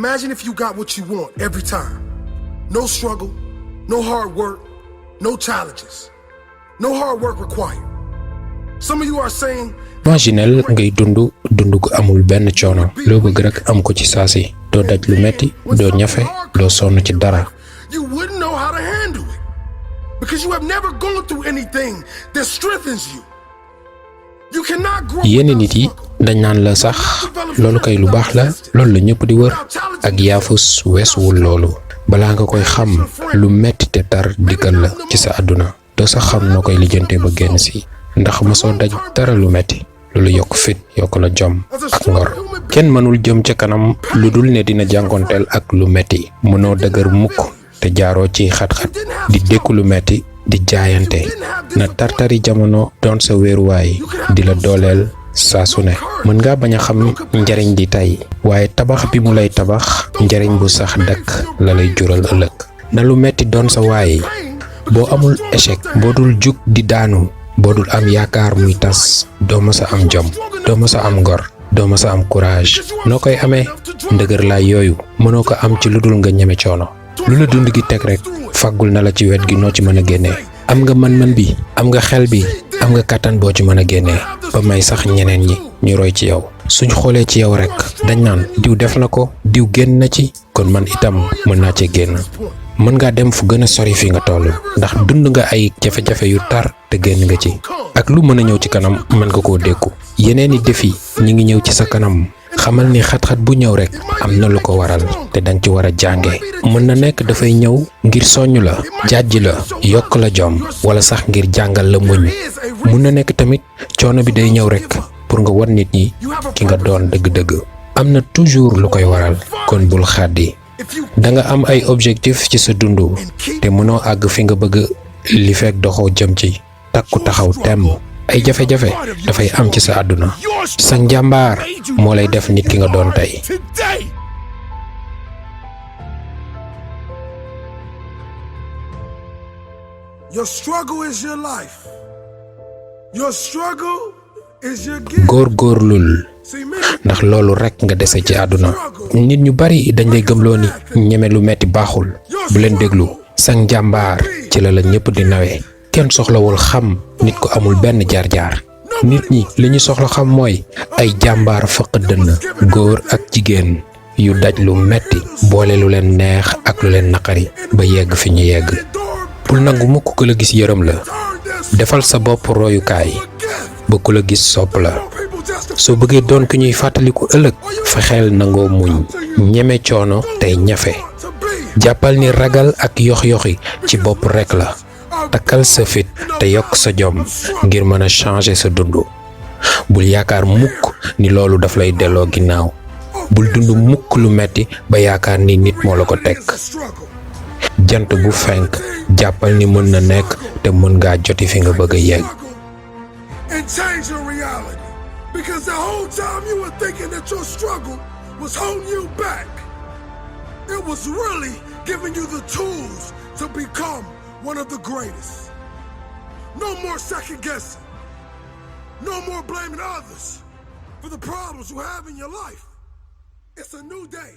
imagine if you got what you want every time. No struggle, no hard work, no challenges, no hard work required. Some of you are saying, imaginel ngay dund gu amul benn coono loo bëgg rek am ko ci saasi doo daj lu metti doo ñafe doo sonn ci dara. You wouldn't know how to handle it because you have never gone through anything that strengthens you. You cannot grow. Yenn nit yi dañ naan la sax loolu kay lu baax la loolu la ñëpp di wër ak yaafus weesuwul loolu balaa nga koy xam lu metti te tar dikkal la ci sa àdduna doo sax xam noo koy lijjante ba génn si ndax mosoo daj dara lu metti loolu yokk fit yokk la jom ak ngor. Kenn mënul jëm ca kanam lu dul ne dina jànkonteel ak lu metti mënoo dëgër mukk te jaaroo ci xat-xat di dékku lu metti di jaayante na tartari jamono doon sa wéeruwaay di la dooleel saa su ne. Mën nga bañ a xam njariñ di tey waaye tabax bi mu lay tabax njariñ bu sax dakk la lay jural ëllëg. na lu metti doon sa waay boo amul échec boo dul jug di daanu boo dul am yaakaar muy tas doo mësa am jom doo mësa am ngor doo mësa am courage. noo koy amee ndëgër laay yooyu mënoo ko am ci lu dul nga ñeme coono lu la dund gi teg rek faggul na la ci wet gi noo ci mën a génnee. am nga mën-mën bi am nga xel bi am nga kàttan boo ci mën a génnee ba may sax ñeneen ñi ñu roy ci yow. suñ xoolee ci yow rek dañ naan diw def na ko diw génn na ci kon man itam mën naa ci génn. mën ngaa dem fu gën a sori fi nga toll ndax dund nga ay jafe-jafe yu tar te génn nga ci ak lu mën a ñëw ci kanam mën nga koo dékku. yeneen i défi ñi ngi ñëw ci sa kanam xamal ni xat-xat bu ñëw rek am na lu ko waral te danga ci war a jànge. mën na nekk dafay ñëw ngir soññ la jàjj la yokk la jom wala sax ngir jàngal la muñ. mën na nekk tamit coono bi day ñëw rek pour nga wan nit ñi ki nga doon dëgg-dëgg. am na toujours lu koy waral kon bul xàddi. da nga am ay objectif ci sa dund te mënoo àgg fi nga bëgg li fekk doxoo jëm ci takku taxaw temm. ay jafe-jafe dafay am ci sa àdduna sa njàmbaar moo lay def nit ki nga doon tey. góorgóorlul ndax loolu rekk nga dese ci àdduna. nit ñu bari dañ lay gëmloo ni ñeme lu metti baaxul bu leen déglu sa njàmbaar ci la ñëpp di nawee. kenn soxlawul xam nit ko amul benn jaar-jaar nit ñi li ñu soxla xam mooy ay jàmbaar fëq dënn góor ak jigéen yu daj lu metti boole lu leen neex ak lu leen naqari ba yegg fi ñu yegg. bul nangu mukk ku la gis yërëm la defal sa bopp royukaay ba ku la gis sopp la. soo bëggee doon ku ñuy fàttaliku ëllëg fexeel nangoo muñ ñeme coono tey ñafe jàppal ni ragal ak yox-yoxi ci bopp rekk la. takkal sa fit te yokk sa jom ngir mën a changer sa dund. bul yaakaar mukk ni loolu daf lay delloo ginnaaw bul dund mukk lu metti ba yaakaar ni nit moo la ko teg. jant bu fenk jàppal ni mën na nekk te mën ngaa joti fi nga bëgg a yegg. Because the whole time you were thinking that your struggle was holding you back, it was really giving you the tools to become one of the greatest. No more second guessing. No more blaming others for the problems you have in your life. It's a new day.